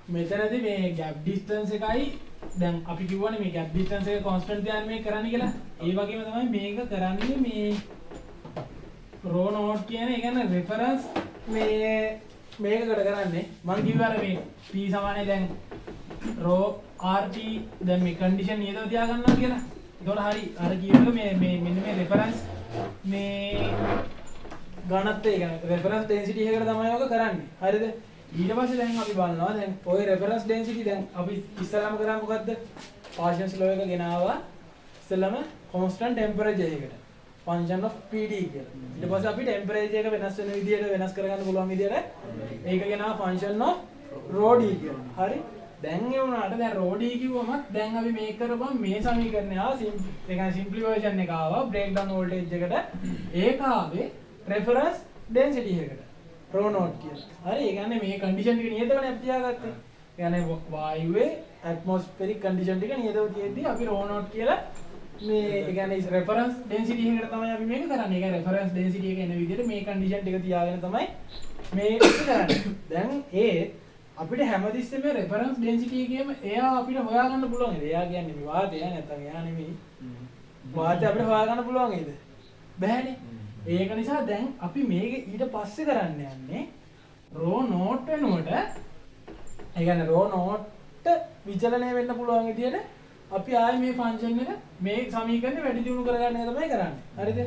මෙතනදී මේ gap distance එකයි, දැන් අපි කිව්වනේ මේ ගැප් ඩිස්ටන්ස් එක කොන්ස්ටන්ට් තියාගෙන මේක කරන්න කියලා. ඒ වගේම තමයි මේක කරන්නේ. මේ රෝ නෝට් කියන, ඒ කියන්නේ රෙෆරන්ස් මේ මේකකට කරන්නේ. මං කිව්වා අර මේ P සමානයි දැන් රෝ RT, දැන් මේ කන්ඩිෂන් නියතව තියාගන්නවා කියලා. එතකොට හරි, අර කියපු එක මේ මේ මෙන්න මේ රෙෆරන්ස් මේ ඝනත්වය, ඒ කියන්නේ රෙෆරන්ස් ඩෙන්සිටි එකකට තමයි ඔක කරන්නේ. හරිද? ඊට පස්සේ දැන් අපි බලනවා, දැන් ඔය රෙෆරන්ස් ඩෙන්සිටි, දැන් අපි ඉස්සෙල්ලාම කරා මොකද්ද? පාර්සන්ස් ලෝ එක ගෙනාවා ඉස්සෙල්ලාම කොන්ස්ටන්ට් ටෙම්පරේචර් එකකට, ෆන්ක්ෂන් ඔෆ් PD කියලා. ඊට පස්සේ අපි ටෙම්පරේචර් එක වෙනස් වෙන විදියට, වෙනස් කරගන්න පුළුවන් විදියට ඒක ගෙනාවා ෆන්ක්ෂන් ඔෆ් රෝ D කියලා. හරි? දැන් ඒ වුණාට දැන් රෝ D කිව්වම දැන් අපි මේක කරපුවම මේ සමීකරණය ආවා. ඒ කියන්නේ සිම්ප්ලි වර්ෂන් එක ආවා බ්‍රේක්ඩවුන් වෝල්ටේජ් එකට. ඒක ආවේ රෙෆරන්ස් ඩෙන්සිටි එකට රෝ නෝට් කියලා. හරි, ඒ කියන්නේ මේ කන්ඩිෂන් ටික නියතවනේ අපි තියාගත්තේ. ඒ කියන්නේ වායුවේ ඇට්මොස්ෆෙරික් කන්ඩිෂන් ටික නියතව තියෙද්දි අපි රෝ නෝට් කියලා මේ, ඒ කියන්නේ රෙෆරන්ස් ඩෙන්සිටි එකකට තමයි අපි මේක කරන්නේ. ඒ කියන්නේ රෙෆරන්ස් ඩෙන්සිටි එක එන විදිහට මේ කන්ඩිෂන් ටික තියාගෙන තමයි මේ එක කරන්නේ. දැන් ඒ අපිට හැමතිස්සෙම රෙෆරන්ස් ඩෙන්සිටි එකේම එයා අපිට හොයාගන්න පුළුවන් නේද? එයා කියන්නේ මේ වාතය, නැත්තම් එයා නෙමෙයි. වාතය අපිට හොයාගන්න පුළුවන් නේද? බෑනේ. ඒක නිසා දැන් අපි මේක ඊට පස්සේ කරන්න යන්නේ රෝ නෝට් වෙනුවට, ඒ කියන්නේ රෝ නෝට් විචලනය වෙන්න පුළුවන් විදියට අපි ආයේ මේ ෆන්ක්ෂන් එක, මේ සමීකරණය වැඩි දියුණු කරගන්න එක තමයි කරන්නේ. හරිද?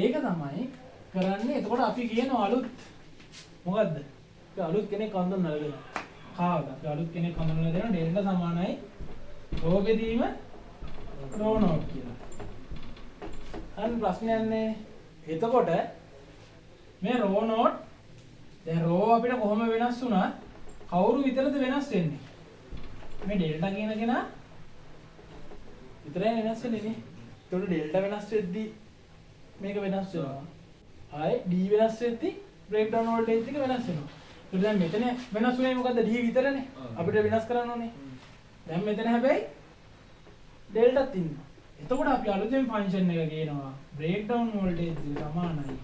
ඒක තමයි කරන්නේ. එතකොට අපි කියනවා අලුත් මොකද්ද? අපි අලුත් කෙනෙක් හඳුන්වලා දෙනවා. කාවද? අපි අලුත් කෙනෙක් හඳුන්වලා දෙනවා ඩෙල්ටා සමානයි රෝ බෙදීම රෝ නෝට් කියලා. අන්න ප්‍රශ්නයක් නෑ. එතකොට මේ රෝ නෝට්, දැන් රෝ අපිට කොහොම වෙනස් වුණත් කවුරු විතරද වෙනස් වෙන්නේ? මේ ඩෙල්ටා කියන කෙනා විතරයි වෙනස් වෙන්නේ නේ. එතකොට ඩෙල්ටා වෙනස් වෙද්දි මේක වෙනස් වෙනවා. ආයේ D වෙනස් වෙද්දි බ්‍රේක්ඩවුන් වෝල්ටේජ් එක වෙනස් වෙනවා. ඒකට දැන් මෙතන වෙනස් වුණේ මොකද්ද? D විතරනේ. අපිට වෙනස් කරන්න ඕනේ. දැන් මෙතන හැබැයි ඩෙල්ටාත් ඉන්නවා. එතකොට අපි අලුතෙන් ෆන්ක්ෂන් එක ගේනවා, බ්‍රේක්ඩවුන් වෝල්ටේජ් එක සමානයි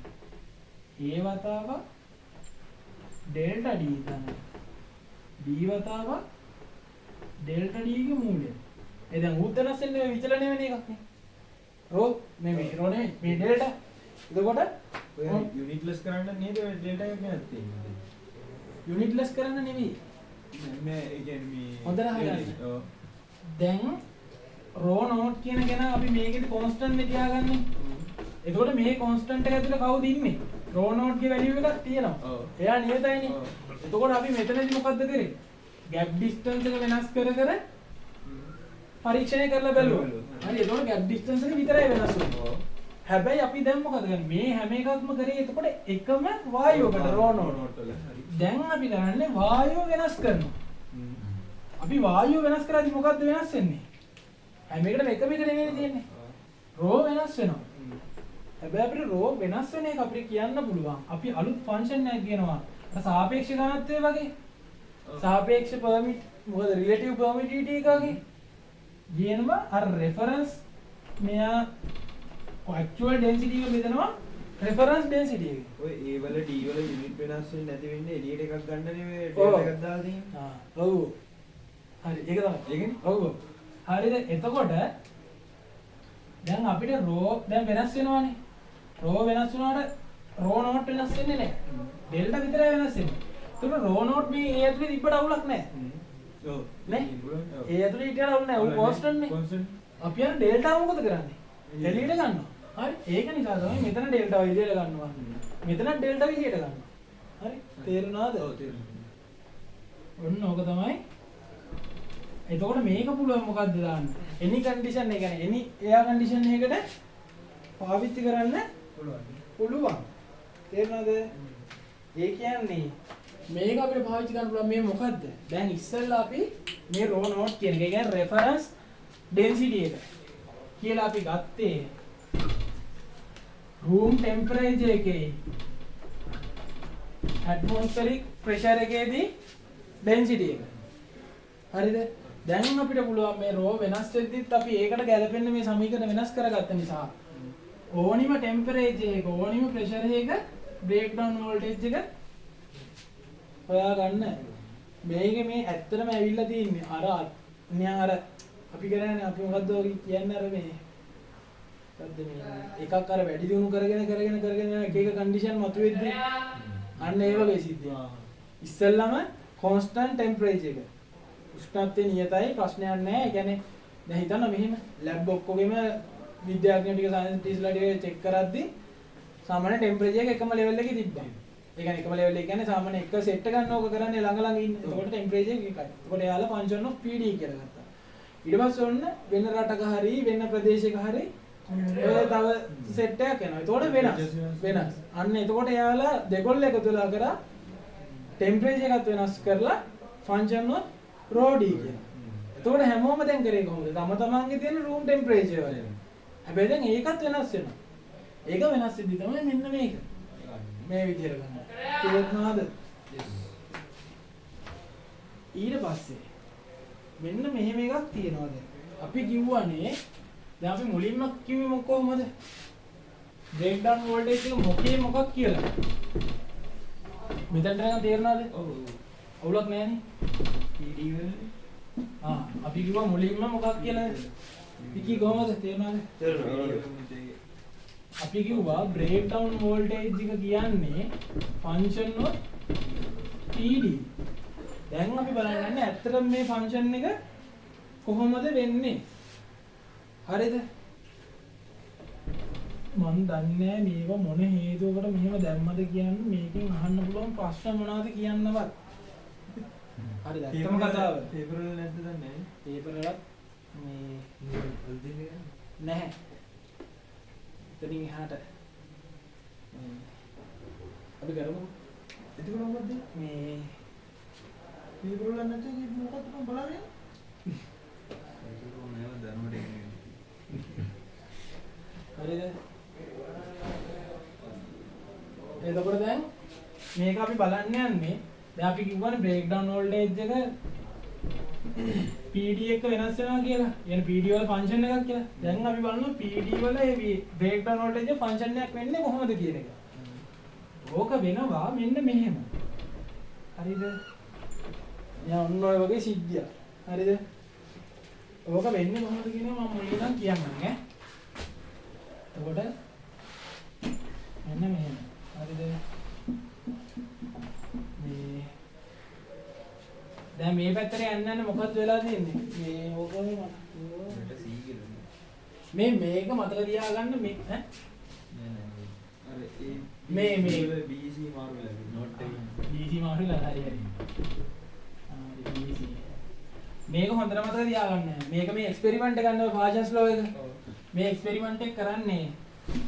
A වතාවක් ඩෙල්ටා D ධන B වතාවක් ඩෙල්ටා D ගේ මූලය. ඒ දැන් ඌත් වෙනස් වෙන්නේ විචලනය වෙන එකක් නේ. රෝ මේ මේ රෝ නෙමෙයි, මේ ඩෙල්ටා. එතකොට ඔය යුනිට්ලස් කරන්න නේද ඔය ඩෙල්ටා එක ගෙනත් තියෙන්නේ? යුනිට්ලස් කරන්න නෙවෙයි. මේ ඒ කියන්නේ මේ හොඳට අහගන්න. ඔව්. දැන් රෝ නෝට් කියන කෙනා අපි මේකෙදි කොන්ස්ටන්ට් නේ තියාගන්නේ. එතකොට මේ කොන්ස්ටන්ට් එක ඇතුලේ කවුද ඉන්නේ? රෝ නෝට් ගේ වැලියු එකක් තියෙනවා. ඔව්. එයා නියතයිනේ. ඔව්. එතකොට අපි මෙතනදි මොකද්ද කරේ? ගැප් ඩිස්ටන්ස් එක වෙනස් කර කර පරීක්ෂණය කරලා බැලුවා. බැලුවා. හරි, එතකොට ගැප් ඩිස්ටන්ස් එක විතරයි වෙනස් වුනේ. ඔව්. හැබැයි අපි දැන් මොකද කරන්නේ? මේ හැම එකක්ම කරේ එතකොට එකම වායුවකට, රෝ නෝට්. නෝට් වල. හරි. දැන් අපි කරන්නේ වායුව වෙනස් කරනවා. අපි වායුව වෙනස් කරද්දි මොකද්ද වෙනස් වෙන්නේ? හැම එකටම එකම එක නෙමෙයි තියෙන්නේ. රෝ වෙනස් වෙනවා. හැබැයි අපිට රෝ වෙනස් වෙන එක අපිට කියන්න පුළුවන්. අපි අලුත් ෆන්ක්ෂන් එකක් කියනවා. අර සාපේක්ෂ ඝනත්වය වගේ. සාපේක්ෂ පර්මිට් මොකද, රිලටිව් පර්මිටිවිටි එක වගේ. කියනවා අර රෙෆරන්ස් මෙයා ඇක්චුઅල් ඩෙන්සිටි එක බෙදනවා රෙෆරන්ස් ඩෙන්සිටි එක. ඔය A වල D වල යුනිට් වෙනස් වෙන්නේ නැති වෙන්නේ එළියට එකක් ගන්න නෙවෙයි ඔව්. ඩෙල්ටා එකක් දාලා තියෙන්නේ. ආ ඔව්. හරි, ඒක තමයි. ඒකනේ? ඔව්. හරිද? එතකොට දැන් අපිට රෝ දැන් වෙනස් වෙනවානේ. රෝ වෙනස් වුණාට රෝ නෝට් වෙනස් වෙන්නේ නැහැ. ඩෙල්ටා විතරයි වෙනස් වෙන්නේ. එතකොට රෝ නෝට් මේ ඒ ඇතුලේ තිබ්බට අවුලක් නැහැ. ඔව්. නේ? ඔව්. ඒ ඇතුලේ හිටියට අවුල් නැහැ. ඌ කොන්ස්ටන්ට් නේ. කොන්ස්ටන්ට්. අපි අර ඩෙල්ටා මොකද කරන්නේ? එළියට ගන්නවා. හරි. ඒක නිසා තමයි මෙතන ඩෙල්ටා එළියට ගන්නවා. මෙතන ඩෙල්ටා එළියට ගන්නවා. හරි. තේරුණාද? ඔව්, තේරුණා. ඔන්න ඕක තමයි. එතකොට මේක පුළුවන් මොකද්ද දාන්න? එනි කන්ඩිෂන්, ඒ කියන්නේ එනි එයා කන්ඩිෂන් එකකට පාවිච්චි කරන්න පුළුවන්. පුළුවන්. තේරුණාද? ඒ කියන්නේ මේක අපිට පාවිච්චි කරන්න පුළුවන්. මේ මොකද්ද? දැන් ඉස්සෙල්ලා අපි මේ රෝ නෝට් කියන එක, ඒ කියන්නේ රෙෆරන්ස් ඩෙන්සිටි එක කියලා අපි ගත්තේ රූම් ටෙම්පරේචර් එකේ ඇට්මොස්ෆෙරික් ප්‍රෙෂර් එකේදී ඩෙන්සිටි එක. හරිද? දැන් අපිට පුළුවන් මේ රෝ වෙනස් වෙද්දිත් අපි ඒකට ගැලපෙන්න මේ සමීකරණ වෙනස් කරගත්ත නිසා ඕනිම ටෙම්පරේචර් එක, ඕනිම ප්‍රෙෂර් එක බ්‍රේක්ඩවුන් වෝල්ටේජ් එක හොයාගන්න. මේක මේ ඇත්තටම ඇවිල්ලා තියෙන්නේ අර නිකන් අර අපි කරන්නේ අපි මොකද්ද ඔය කියන්නේ අර මේ මොකද්ද මේ එකක් අර වැඩි දියුණු කරගෙන කරගෙන කරගෙන යන එක එක කන්ඩිෂන් මතුවෙද්දී අන්න ඒ වගේ සිද්ධියක්. ඉස්සෙල්ලම කොන්ස්ටන්ට් ටෙම්පරේචර් එක. උෂ්ණත්වය නියතයි, ප්‍රශ්නයක් නැහැ. ඒ කියන්නේ දැන් හිතන්න මෙහෙම ලැබ් ඔක්කොගෙම විද්‍යාඥයෝ ටික, සයන්ටිස්ට්ලා ටික චෙක් කරද්දී සාමාන්‍ය ටෙම්පරේචර් එක එකම ලෙවල් එකේ තිබ්බා. ඒ කියන්නේ එකම ලෙවල් එක කියන්නේ සාමාන්‍ය එක සෙට් එක ගන්න ඕක කරන්නේ ළඟ ළඟ ඉන්න. එතකොට ටෙම්පරේචර් එක එකයි. එතකොට එයාලා ෆන්ක්ෂන් ඔෆ් PD කියලා ගත්තා. ඊට පස්සේ ඔන්න වෙන රටක හරි වෙන ප්‍රදේශයක හරි ඔය තව සෙට් එකක් එනවා. එතකොට වෙනස්. වෙනස්. අන්න එතකොට එයාලා දෙගොල්ල එකතු වෙලා කරා ටෙම්පරේචර් එකත් වෙනස් කරලා ෆන්ක්ෂන් ඔෆ් රෝ D කියලා. එතකොට හැමෝම දැන් කරේ කොහොමද? තම තමන්ගේ තියෙන රූම් ටෙම්පරේචර් වල. හැබැයි දැන් ඒකත් වෙනස් වෙනවා. ඒක වෙනස් වෙද්දි තමයි මෙන්න මේක. මේ විදිහට ගන්න. තේරුණාද? ඊට පස්සේ මෙන්න මෙහෙම එකක් තියෙනවා දැන්. අපි කිව්වනේ දැන් අපි මුලින්ම කිව්වේ මොක කොහොමද? බ්‍රේක්ඩවුන් වෝල්ටේජ් එක මොකේ මොකක් කියලා. මෙතනට නිකන් තේරුණාද? ඔව්. අවුලක් නෑනේ. PD වලනේ. ආ, අපි කිව්වා මුලින්ම මොකක් කියලාද? විකි, කොහොමද, තේරුණාද? තේරුණා. අපි කිව්වා බ්‍රේක්ඩවුන් වෝල්ටේජ් එක කියන්නේ ෆන්ක්ෂන් ඔෆ් PD. දැන් අපි බලන්න යන්නේ ඇත්තටම මේ ෆන්ක්ෂන් එක කොහොමද වෙන්නේ? හරිද? මන් දන්නේ මේවා මොන හේතුවකට මෙහෙම දැම්මද කියන්න, මේකෙන් අහන්න පුළුවන් ප්‍රශ්න මොනවද කියන්නවත්. හරිද? ඇත්තම කතාව. පේපර් වල නැද්ද දන්නේ නැහැ. පේපර් වලත් මේ අලුතින් එක නැහැ. එතනින් එහාට මේ අපි කරමු. එතකොට මොකද්ද? මේ පේපර් වල නැත්නම් ඒක මොකද්ද මම බලාගෙන? ඒක මේව දැනුමට එන්නේ. හරිද? එතකොට දැන් මේක අපි බලන්න යන්නේ, දැන් අපි කිව්වනේ බ්‍රේක්ඩවුන් වෝල්ටේජ් එක PD එක වෙනස් වෙනවා කියලා. يعني PD වල ෆන්ක්ෂන් එකක් කියලා. දැන් අපි බලනවා PD වල ඒ බ්‍රේක්ඩවුන් වෝල්ටේජ් එක ෆන්ක්ෂන් එකක් වෙන්නේ කොහොමද කියන එක. ඕක වෙනවා මෙන්න මෙහෙම. හරිද? දැන් ඔන්න ඔය වගේ සිද්ධියක්. හරිද? ඕක වෙන්නේ කොහොමද කියන එක මම මුලින් ඉඳන් කියන්නම් ඈ. එතකොට මෙන්න මෙහෙම. හරිද? මේ දැන් මේ පැත්තට යන්න යන්න මොකද්ද වෙලා තියෙන්නේ? මේ ඕක මේ මට C කියලා. මේ මේක මතක තියාගන්න මේ ඈ නෑ නෑ. අර ඒ මේ මේ BC මාරු වෙලා නෝට් එකේ. BC මාරු වෙලා, හරි හරි. ආ, හරි, BC. මේක හොඳට මතක තියාගන්න. මේක මේ එක්ස්පෙරිමන්ට් එක ගන්න ඔය පාෂන්ස් ලෝ එක. මේ එක්ස්පෙරිමන්ට් එක කරන්නේ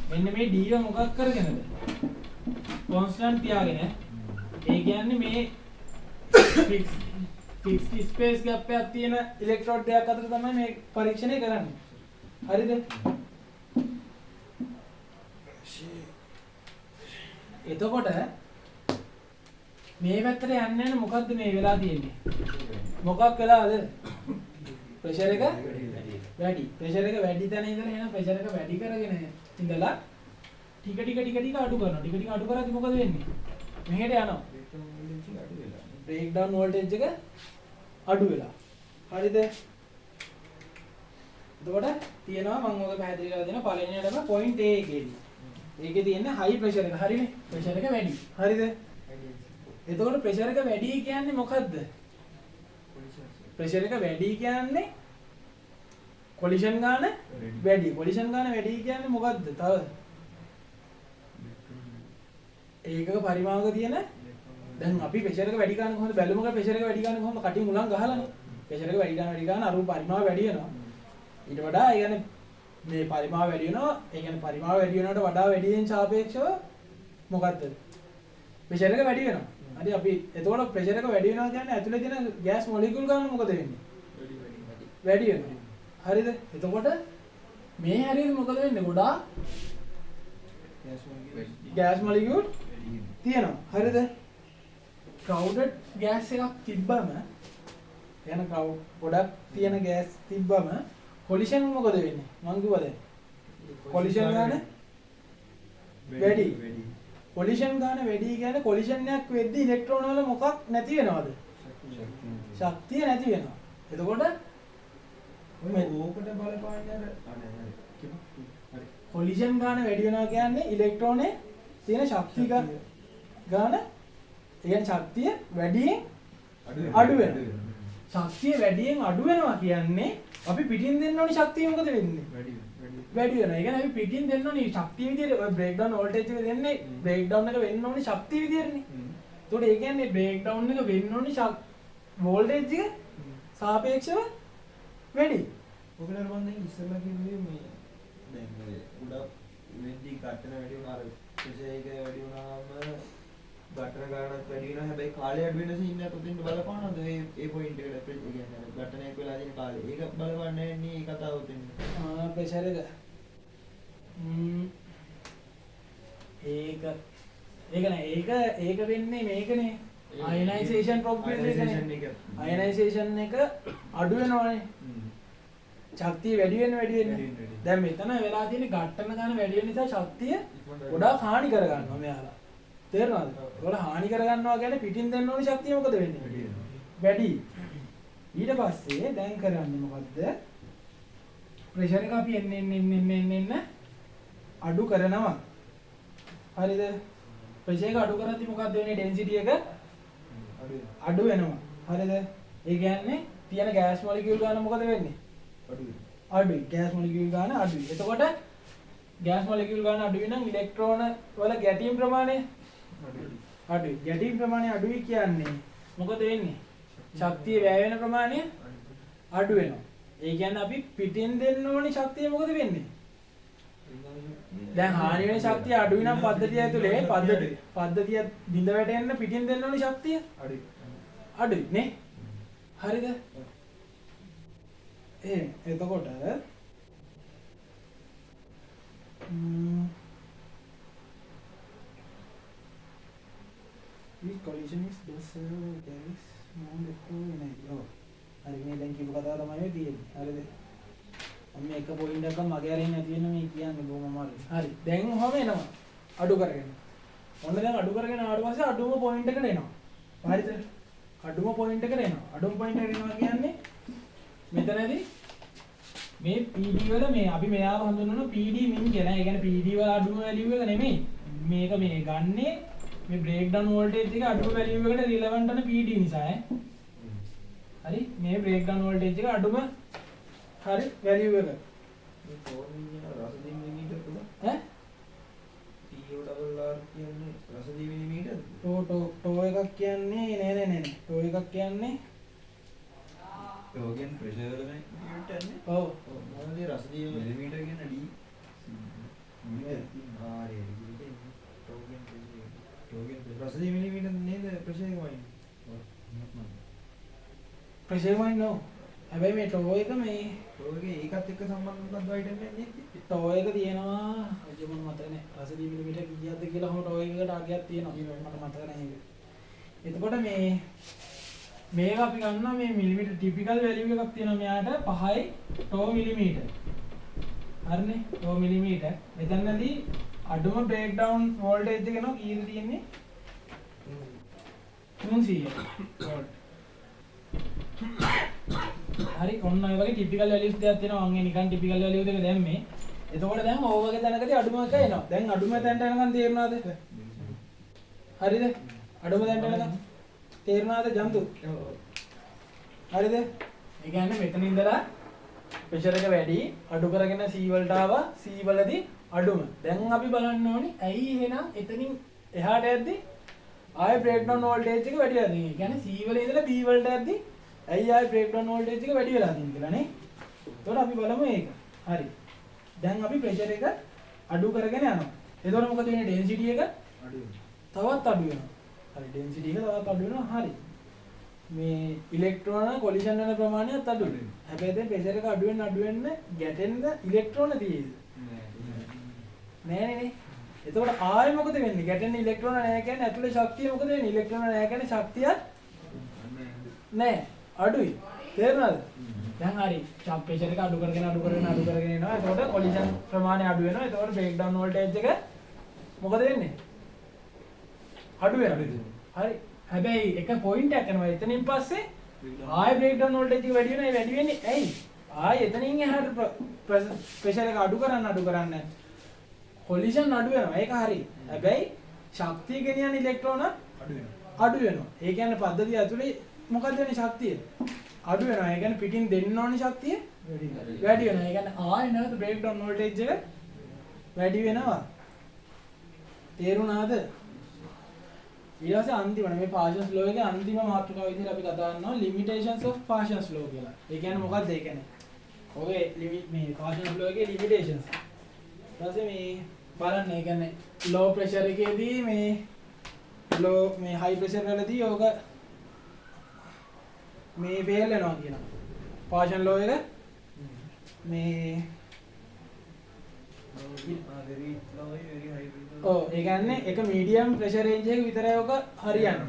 මෙන්න මේ D එක මොකක් කරගෙනද? කොන්ස්ටන්ට් තියාගෙන. ඒ කියන්නේ මේ ෆික්ස් ස්පේස් ගැප් එකක් තියෙන ඉලෙක්ට්‍රෝඩ් දෙකක් අතර තමයි මේ පරීක්ෂණය කරන්නේ. හරිද? එතකොට මේ පැත්තට යන්න යන මොකද්ද මේ වෙලා තියෙන්නේ? මොකක් වෙලාද? ප්‍රෙෂර් එක වැඩි. ප්‍රෙෂර් එක වැඩි තැන ඉඳලා එහෙනම් ප්‍රෙෂර් එක වැඩි කරගෙන ඉඳලා ටික ටික ටික ටික අඩු කරනවා. ටික ටික අඩු කරද්දි මොකද වෙන්නේ? මෙහෙට යනවා. බ්‍රේක් ඩවුන් වෝල්ටේජ් එක අඩු වෙලා. හරිද? එතකොට තියෙනවා මම ඔක පැහැදිලි කරලා දෙනවා පළවෙනියටම පොයින්ට් A එකේදී. ඒකේ තියෙන්නේ හයි ප්‍රෙෂර් එක. හරිනේ? ප්‍රෙෂර් එක වැඩි. හරිද? එතකොට ප්‍රෙෂර් එක වැඩි කියන්නේ මොකද්ද? ප්‍රෙෂර් එක වැඩි කියන්නේ කොලිෂන් ගාන වැඩි. කොලිෂන් ගාන වැඩි කියන්නේ මොකද්ද? තව ඒකක පරිමාවක තියෙන, දැන් අපි ප්‍රෙෂර් එක වැඩි ගන්න කොහොමද? බැලුමක ප්‍රෙෂර් එක වැඩි ගන්න කොහොමද? කටින් උලන් ගහලානේ. ප්‍රෙෂර් එක වැඩි ගන්න වැඩි ගන්න අර පරිමාව වැඩි වෙනවා. ඊට වඩා ඒ කියන්නේ මේ පරිමාව වැඩි වෙනවා. ඒ කියන්නේ පරිමාව වැඩි වෙනවට වඩා වැඩියෙන් සාපේක්ෂව මොකද්ද? ප්‍රෙෂර් එක වැඩි වෙනවා. හරි, අපි එතකොට ප්‍රෙෂර් එක වැඩි වෙනවා කියන්නේ ඇතුලේ තියෙන ගෑස් මොලිකියුල් ගන්න මොකද වෙන්නේ? වැඩි වෙනවා. හරිද? එතකොට මේ හරියට මොකද වෙන්නේ? ගොඩාක් ගෑස් මොලිකියුල් තියෙනවා. හරිද? ක්‍රවුඩඩ් ගෑස් එකක් තිබ්බම, යන ක්‍රවුඩ් ගොඩක් තියෙන ගෑස් තිබ්බම කොලිෂන් මොකද වෙන්නේ? මං කිව්වා දැන්. කොලිෂන් ගාන වැඩි. කොලිෂන් ගාන වැඩි කියන්නේ කොලිෂන් එකක් වෙද්දි ඉලෙක්ට්‍රෝන වල මොකක් නැති වෙනවද? ශක්තිය නැති වෙනවා. එතකොට ඔය ඕකට බලපාන්නේ අර අනේ හරි කිව්වා. හරි. කොලිෂන් ගාන වැඩි වෙනවා කියන්නේ ඉලෙක්ට්‍රෝනේ තියෙන ශක්තිය ගාන, ඒ කියන්නේ ශක්තිය වැඩියෙන් අඩු වෙනවා. ශක්තිය වැඩියෙන් අඩු වෙනවා කියන්නේ අපි පිටින් දෙන්න ඕනි ශක්තිය මොකද වෙන්නේ? වැඩි වෙනවා. ඒ කියන්නේ අපි පිටින් දෙන්න ඕනි ශක්තිය විදියට ඔය බ්‍රේක් ඩවුන් වෝල්ටේජ් එක දෙන්නේ බ්‍රේක් ඩවුන් එක වෙන්න ඕනි ශක්තිය විදියටනේ. එතකොට ඒ කියන්නේ බ්‍රේක් ඩවුන් එක වෙන්න ඕනි වෝල්ටේජ් එක සාපේක්ෂව වැඩි. ඔකට අර මං දැන් ඉස්සෙල්ලා කිව්වේ මේ දැන් මේ ගොඩක් වෙද්දි ඝට්ටන වැඩි වුණා, අර ප්‍රෙෂර් එක වැඩි වුණාම ඝට්ටන ගානත් වැඩි වෙනවා. හැබැයි කාලය අඩු වෙන සීන් එකත් ඔතෙන්ට බලපානවද? ඒ ඒ පොයින්ට් එකට ඒ කියන්නේ අර ඝට්ටනයක් වෙලා තියෙන කාලය. ඒක බලපාන්නේ නැහැ නේ ඒ කතාව ඔතෙන්ට. ආ ප්‍රෙෂර් එක. ඒක ඒක නෑ, ඒක ඒක වෙන්නේ මේකනේ. අයනයිසේෂන් ප්‍රොබබිලිටි එක. අයනයිසේෂන් එක අඩු වෙනවනේ. ශක්තිය වැඩි වෙන වැඩි වෙන. දැන් මෙතන වෙලා තියෙන ඝට්ටන ගාන වැඩි වෙන නිසා ශක්තිය ගොඩාක් හානි කරගන්නවා මෙයාලා. තේරෙනවද? ඒගොල්ලෝ හානි කරගන්නවා කියන්නේ පිටින් දෙන්න ඕනි ශක්තිය මොකද වෙන්නේ? වැඩි. ඊට පස්සේ දැන් කරන්නේ මොකද්ද? ප්‍රෙෂර් එක අපි එන්න එන්න එන්න එන්න එන්න අඩු කරනවා. හරිද? ප්‍රෙෂර් එක අඩු කරද්දි මොකද්ද වෙන්නේ? ඩෙන්සිටි එක අඩු වෙනවා. හරිද? ඒ කියන්නේ තියෙන ගෑස් මොලිකියුල් ගාන මොකද වෙන්නේ? අඩුයි. ගෑස් මොලිකියුල් ගාන අඩුයි. එතකොට ගෑස් මොලිකියුල් ගාන අඩුයි නම් ඉලෙක්ට්‍රෝන වල ගැටීම් ප්‍රමාණය අඩුයි. ගැටීම් ප්‍රමාණය අඩුයි කියන්නේ මොකද වෙන්නේ? ශක්තිය වැය වෙන ප්‍රමාණය අඩු වෙනවා. ඒ කියන්නේ අපි පිටින් දෙන්න ඕනි ශක්තිය මොකද වෙන්නේ? දැන් හානි වෙන ශක්තිය අඩුයි නම් පද්ධතිය ඇතුලේ පද්ධතිය බිඳ වැටෙන්න පිටින් දෙන්න ඕනි ශක්තිය අඩුයි නේ? හරිද? එහෙම. එතකොට this collision is does there is no leftover energy. ඔව්. හරි, මේ දැන් කියපු කතාව තමයි ඔය තියෙන්නේ. හරිද? මම මේ එක පොයින්ට් එකක් මගේ අරින් නැති වෙන මේ කියන්නේ බොහොම අමාරුයි. හරි. දැන් ඔහම එනවා. අඩු කරගෙන. ඔන්න දැන් අඩු කරගෙන ආවට පස්සේ අඩුම පොයින්ට් එකට එනවා. හරිද? අඩුම පොයින්ට් එකට එනවා. අඩුම පොයින්ට් එකට එනවා කියන්නේ මෙතනදී මේ PD වල මේ අපි මෙයාව හඳුන්වන PD මින් කියලා. ඒ කියන්නේ PD වල අඩුම වැලියු එක නෙමෙයි. මේක මේ ගන්නේ මේ බ්‍රේක් ඩවුන් වෝල්ටේජ් එක අඩුම වැලියු එකට රිලෙවන්ට් වෙන PD නිසා ඈ. හරි, මේ බ්‍රේක් ඩවුන් වෝල්ටේජ් එක අඩුම හරි වැලියු එක. මේ ෆෝන් එක රස දී මිලිමීටර් තුන ඈ TORR කියන්නේ රස දී මිලිමීටර්? ටෝ ටෝ ටෝ එකක් කියන්නේ නෑ නෑ නෑ නෑ. ටෝ එකක් කියන්නේ ටෝ කියන්නේ ප්‍රෙෂර් වල මේ යුනිට් යන්නේ. ඔව්. ඔව්, මොනවද රස දී මිලිමීටර් කියන්නේ D metre. ආ හරි හරි. ටෝ කියන්නේ ප්‍රෙෂර් එක. ටෝ කියන්නේ රස දී මිලිමීටර් නේද ප්‍රෙෂර් එක වයින්? ප්‍රෙෂර් වයින් නෝ. හැබැයි මේ ටෝ එක මේ ටෝ එකේ ඒකත් එක්ක සම්බන්ධ මොකක්ද අයිටම් එකක් නේද? ටෝ එක තියෙනවා අයියෝ මට මතක නෑ. රස දී මිලිමීටර් කීයක්ද කියලා ඔහොම ටෝ එකකට අගයක් තියෙනවා. මට මතක නෑ ඒක. එතකොට මේ මේක අපි ගන්නවා මේ මිලිමීටර් ටිපිකල් වැලියු එකක් තියෙනවා මෙයාට 5යි ටෝ මිලිමීටර්. හරිනේ? ටෝ මිලිමීටර්. මෙතනදී අඩුම බ්‍රේක් ඩවුන් වෝල්ටේජ් එක නෝ කීයද තියෙන්නේ? 300 වෝල්ට්. හරි, ඔන්න ඔය වගේ ටිපිකල් වැලියුස් දෙකක් තියෙනවා. මං ඒ නිකන් ටිපිකල් වැලියු දෙක දැම්මේ. එතකොට දැන් ඔය වගේ තැනකදී අඩුම එක එනවා. දැන් අඩුම තැනට එනකන් තේරුණාද? හරිද? අඩුම තැනට එනකන් තේරුණාද ජන්තු? හරිද? ඒ කියන්නේ මෙතන ඉඳලා ප්‍රෙෂර් එක වැඩි අඩු කරගෙන C වලට ආවා. C වලදී අඩුම. දැන් අපි බලන්න ඕනි ඇයි එහෙනම් එතනින් එහාට යද්දි ආයෙ බ්‍රේක් ඩවුන් වෝල්ටේජ් එක වැඩි වෙලා තියෙන්නේ. ඒ කියන්නේ C වල ඉඳලා B වලට යද්දි ඇයි ආයෙ බ්‍රේක් ඩවුන් වෝල්ටේජ් එක වැඩි වෙලා තියෙන්නේ කියලා නේ. එතකොට අපි බලමු ඒක. හරි. දැන් අපි ප්‍රෙෂර් එක අඩු කරගෙන යනවා. එතකොට මොකද වෙන්නේ? ඩෙන්සිටි එක අඩු වෙනවා. තවත් අඩු වෙනවා. හරි, ඩෙන්සිටි එක තවත් අඩු වෙනවා. හරි. මේ ඉලෙක්ට්‍රෝන කොලිෂන් වෙන ප්‍රමාණයත් අඩුයි. හැබැයි දැන් ප්‍රෙෂර් එක අඩු වෙන්න අඩු වෙන්න ගැටෙන්න ඉලෙක්ට්‍රෝන තියෙයිද? නෑ නේ නේ. එතකොට ආයෙ මොකද වෙන්නේ? ගැටෙන්න ඉලෙක්ට්‍රෝන නෑ කියන්නේ ඇතුලේ ශක්තිය මොකද වෙන්නේ? ඉලෙක්ට්‍රෝන නෑ කියන්නේ ශක්තියක් නෑ. අඩුයි. තේරුණාද? දැන් හරි. ප්‍රෙෂර් එක අඩු කරගෙන අඩු කරගෙන අඩු කරගෙන එනවා. එතකොට කොලිෂන් ප්‍රමාණය අඩු වෙනවා. එතකොට බ්‍රේක් ඩවුන් වෝල්ටේජ් එක මොකද වෙන්නේ? අඩු වෙනවා. හරි. හැබැයි එක පොයින්ට් එකක් යනවා. එතනින් පස්සේ ආයෙ බ්‍රේක්ඩවුන් වෝල්ටේජ් එක වැඩි වෙනවා. ඒ වැඩි වෙන්නේ ඇයි? ආයෙ එතනින් එහාට ප්‍රෙෂර් එක අඩු කරන්න අඩු කරන්න කොලිෂන් අඩු වෙනවා. ඒක හරි. හැබැයි ශක්තිය ගෙනියන ඉලෙක්ට්‍රෝන අඩු වෙනවා. ඒ කියන්නේ පද්ධතිය ඇතුලේ මොකද්ද වෙන්නේ ශක්තිය? අඩු වෙනවා. ඒ කියන්නේ පිටින් දෙන්න ඕනි ශක්තිය වැඩි වෙනවා. ඒ කියන්නේ ආයෙ නැවත බ්‍රේක්ඩවුන් වෝල්ටේජ් එක වැඩි වෙනවා. තේරුණාද? ඊට පස්සේ අන්තිමට මේ පාෂන්ස් ලෝ එකේ අන්තිම මාතෘකාව විදිහට අපි කතා කරනවා limitations of Paschen's law කියලා. ඒ කියන්නේ මොකද්ද ඒ කියන්නේ? ඔගේ මේ පාෂන්ස් ලෝ එකේ limitations. ඊට පස්සේ මේ බලන්න ඒ කියන්නේ ලෝ ප්‍රෙෂර් එකේදී මේ ලෝ මේ හයි ප්‍රෙෂර් වලදී ඕක මේ ෆේල් වෙනවා කියනවා. පාෂන් ලෝ එක මේ very low very high pressure. ඔව් ඒ කියන්නේ එක මීඩියම් ප්‍රෙෂර් රේන්ජ් එක විතරයි ඔක හරියන්නේ.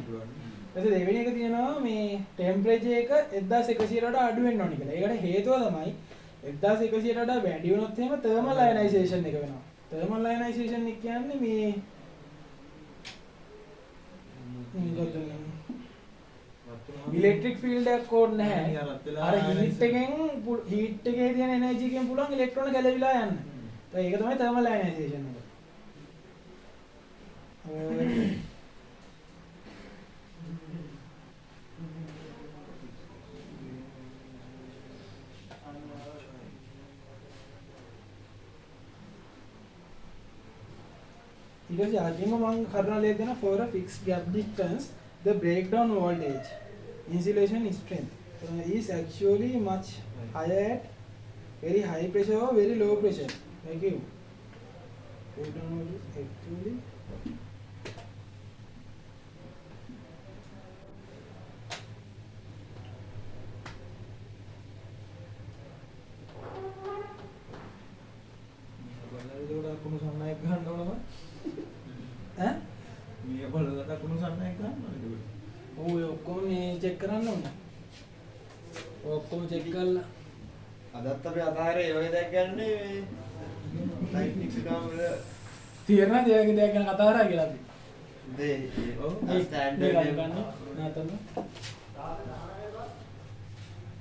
ඊට පස්සේ දෙවෙනි එක තියෙනවා මේ ටෙම්පරේචර් එක 1100 ට වඩා අඩු වෙන්න ඕනි කියලා. ඒකට හේතුව තමයි 1100 ට වඩා වැඩි වුණොත් එහෙම තර්මල් අයනයිසේෂන් එක වෙනවා. තර්මල් අයනයිසේෂන් එක කියන්නේ මේ මොකද්ද මේ ඉලෙක්ට්‍රික් ෆීල්ඩ් එකක් ඕනේ නැහැ. අර හීට් එකෙන් හීට් එකේ තියෙන එනර්ජි එකෙන් පුළුවන් ඉලෙක්ට්‍රෝන ගැලවිලා යන්න. ඒක තමයි තර්මල් අයනයිසේෂන් එක. ඊට පස්සේ අදිම මං කරුණා ලියලා දෙන for a fixed gap distance the breakdown voltage insulation strength is actually much higher at very high pressure or very low pressure. Thank you. Breakdown voltage actually බලලා ලකුණු සන්නයක් ගන්න ඕනම. ඈ මේ බලලා ලකුණු සන්නයක් ගන්න ඕනේ එතකොට. ඔව් ඔය ඔක්කොම මේ චෙක් කරන්න ඕනේ. ඔය ඔක්කොම චෙක් කරලා අදත් අපි අතාරේ ඔය දෙයක් ගන්නේ මේ ලයිට් නික්ස් වල තීරණ දෙයක් දෙයක් ගැන කතා කරා කියලා අපි. දේ ඔව්. ස්ටෑන්ඩඩ් මේක ගන්න නතන්න.